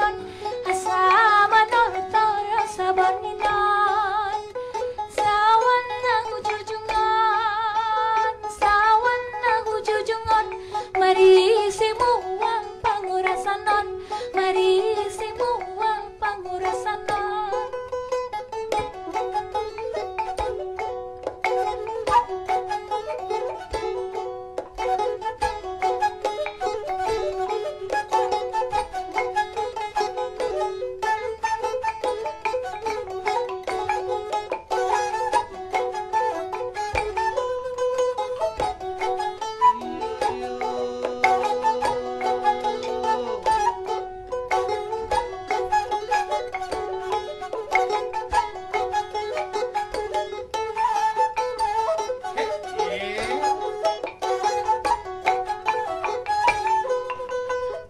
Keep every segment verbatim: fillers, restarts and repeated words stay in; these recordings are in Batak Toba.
Asa manortor sabar ni non. Sawan na hujujungan, sawan na hujujungan. Marisi mual pangorasan on, marisi mual pangorasan on.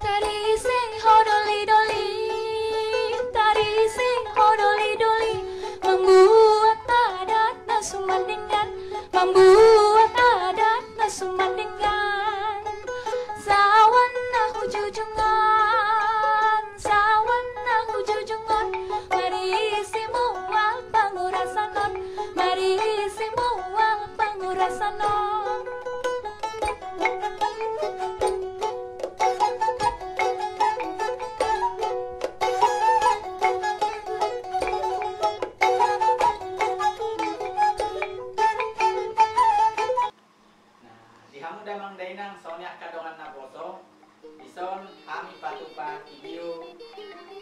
Tarisi ho doli-doli, tarisi ho doli-doli, mambuat adat na sumandingan, mambuat adat na sumandingan. Sawan na hujujungan, sawan na hujujungan, marisi mual pangorasan on, marisi mual pangorasan on. Nah, di hamu damang dainang, songon i angka dongan naposo, dison hami patupa video,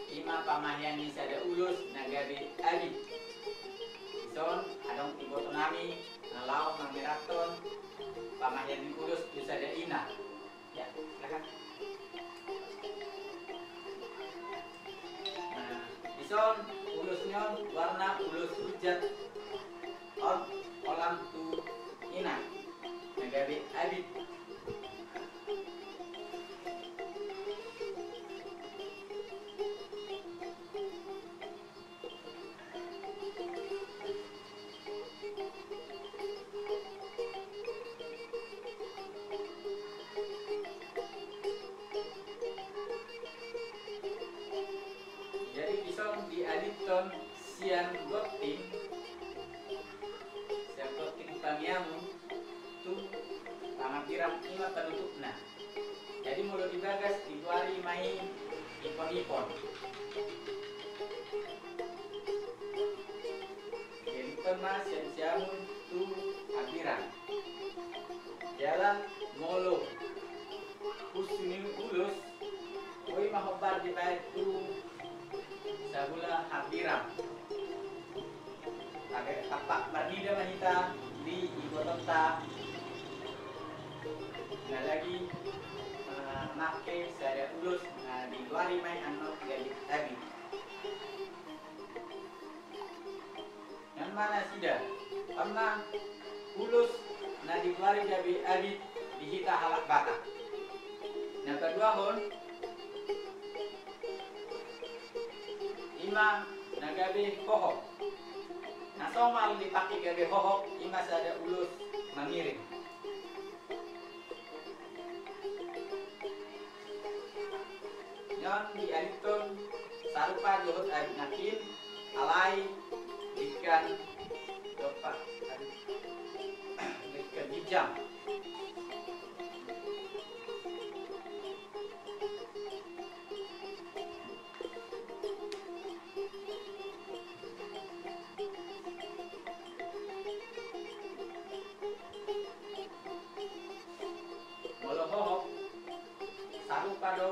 i ma pamahian ni sada ulos na gabe abit. Dison adong iboto nami na laho mamerakhon pamahian ni ulos tu sada ina. Ya, silakan. Nah, dison ulos ni on goarna ulos hujat. On holan tu ina na gabe abit. Jadi dison diadithon sian gonting, sian gonting pangiamun tu pangambirang, i ma panutupna. Jadi molo di bagas digoari ma i ipon-ipon. Diadithon ma sian siamun tu hambirang. Jala molo pusu ni ulos, boi ma hombar dipaet tu sabola hambirang. Age tampak marnida ma hita di ibotonta. Nah, lagi, eh, make sada ulos na digoari ma i annon gabe abit. Nian ma nasida, on ma ulos na digoari gabe abit di hita halak Batak. Na paduahon, i ma na gabe hohop. Na somal dipake gabe hohop, i ma sada ulos mangiring. Nian diadithon sarupa dohot abit nangkin, alai denggan dompak, denggan ginjang. Molo hohop, sarupa do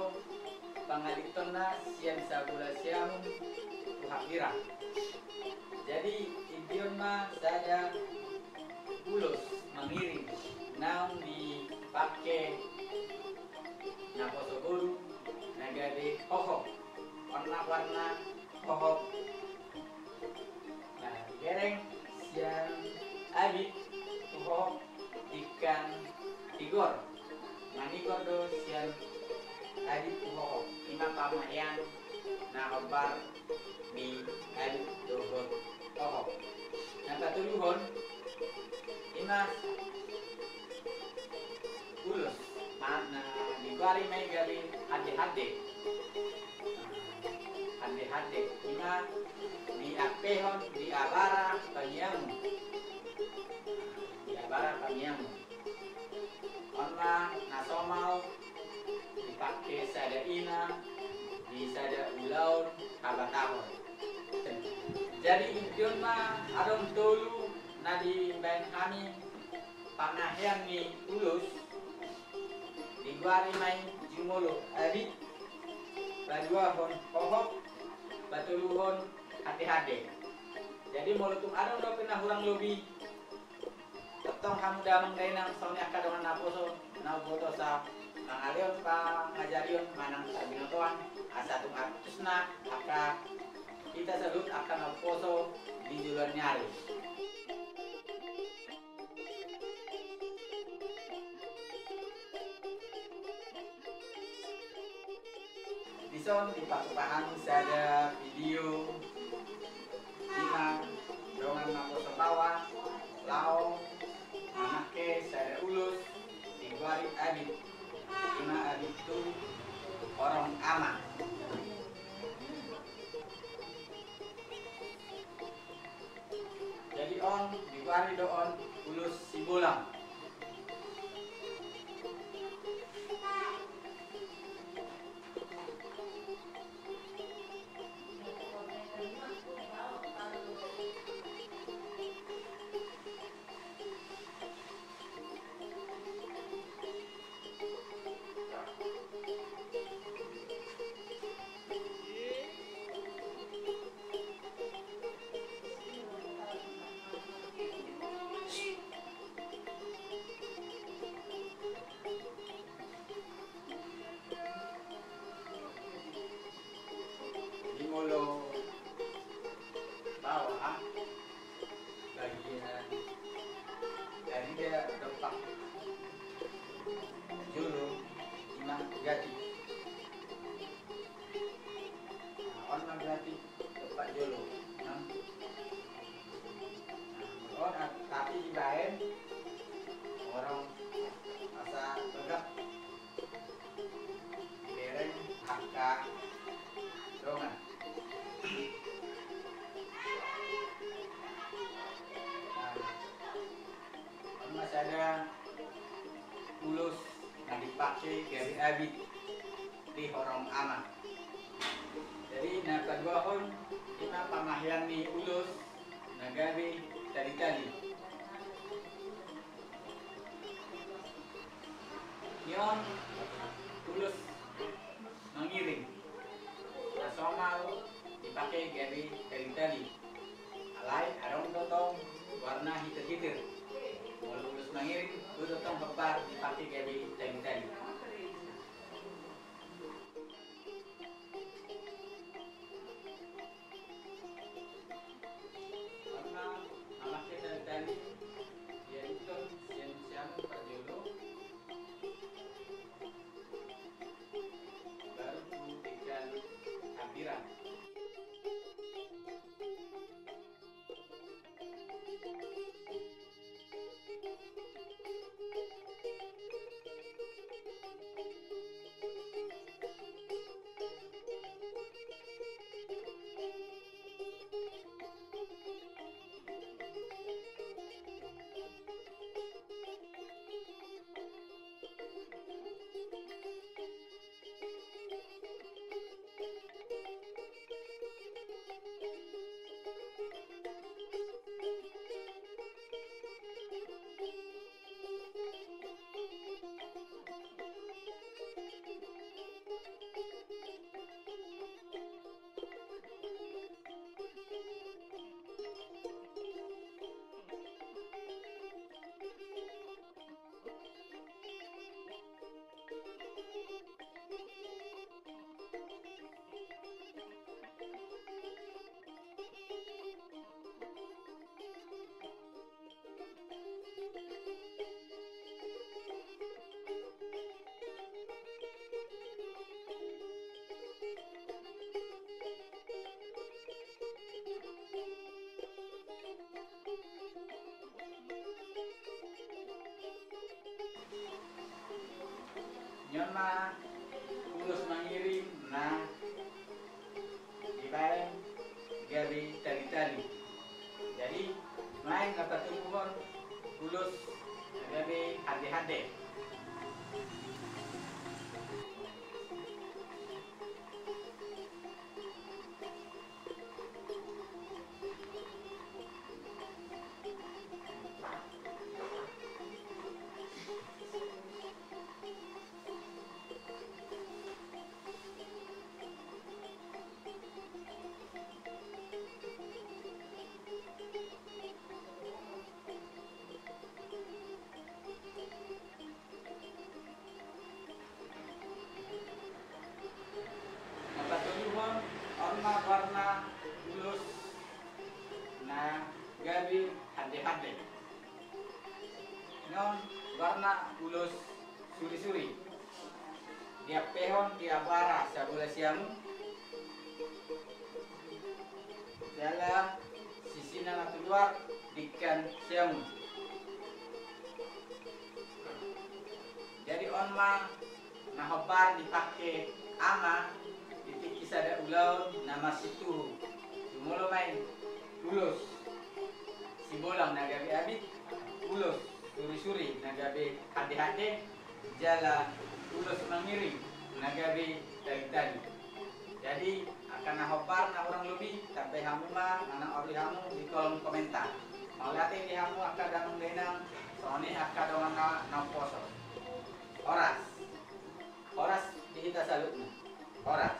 pangadithonna sian sabola siamun tu hambirang. Jadi ingkon ma sada ulos mangiring naung dipake naposo boru na gabe hohop. On ma goarna hohop. Nah, dibereng sian abit tu hohop denggan tigor. Manigor do sian abit tu hohop. I ma pamahian na hombar ni abit dohot hohop. Na patoluhon, i ma ulos, ma-, na digoari ma i gabe hande-hande. Hande, ima diampehon di abara pangiamun. Di abara pangiamun. On ma na somal dipangke sada ina di sada ulaon habatahon. Jadi inti on ma adong tolu na dibaen hami pamahean ni ulos, digoari ma i jumolo abit, paduahon hohop, patoluhon hande-hande. Jadi molo tung adong dope na hurang lobi, tongtong hamu damang dainang songon i angka dongan naposo na umboto sa mangalehon pangajarion manang parbinotoan asa tung antusna angka hita saluhut angka naposo di joloan ni ari. Dison dipatupa hami sada video ima dongan naposo Bawa laho mamangke sada ulos digoari abit, ima abit tu horong ama. Jadi on digoari do on ulos Sibolang. Jadi molo Bawa bagian dari dia dompak jolo ima gati. Nah, on ma gati dompak jolo. Nah, on, tapi dibaen horong asa tegak dibereng angka dongan. Nah, on ma sada ulos na dipangke gabe abit di horong ama. Jadi na paduahon ima pamahean ni ulos na gabe tali-tali. Ni on ulos mangiring na somal dipangke gabe tali-tali. Alai adong do tong goarna hitir-hitir. Molo ulos mangiring boi do tong hombar dipangke gabe tali-tali. Karna mamangke tali-tali dialuthon sian siamun parjolo baru tu tinggal hambiran. Ni on ma ulos mangiring na dibaen Warna ulos suri-suri. Diampehon di abara sabola siamun. Jala sisina na tu luar denggan siamun. Jadi on ma na hombar dipake ama di tingki sada ulaon na marsituhu. Jumolo ma i ulos sibolang na gabe abit, ulos suri-suri na gabe hande-hande, jala ulos mangiring na gabe tali-tali. Jadi angka na hombar na hurang lobi, tambai hamu ma manang auri hamu di kolom komentar. Mauliate di hamu angka damang dainang, songon i angka dongan na, na umposo. Horas. Horas di hita saluhutna. Horas.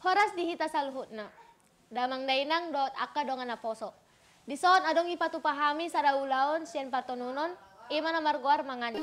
Horas di hita saluhutna. Damang dainang dohot angka dongan naposo. Dison adong dipatupa hami sada ulaon sian partonunon, i ma na margoar manganju.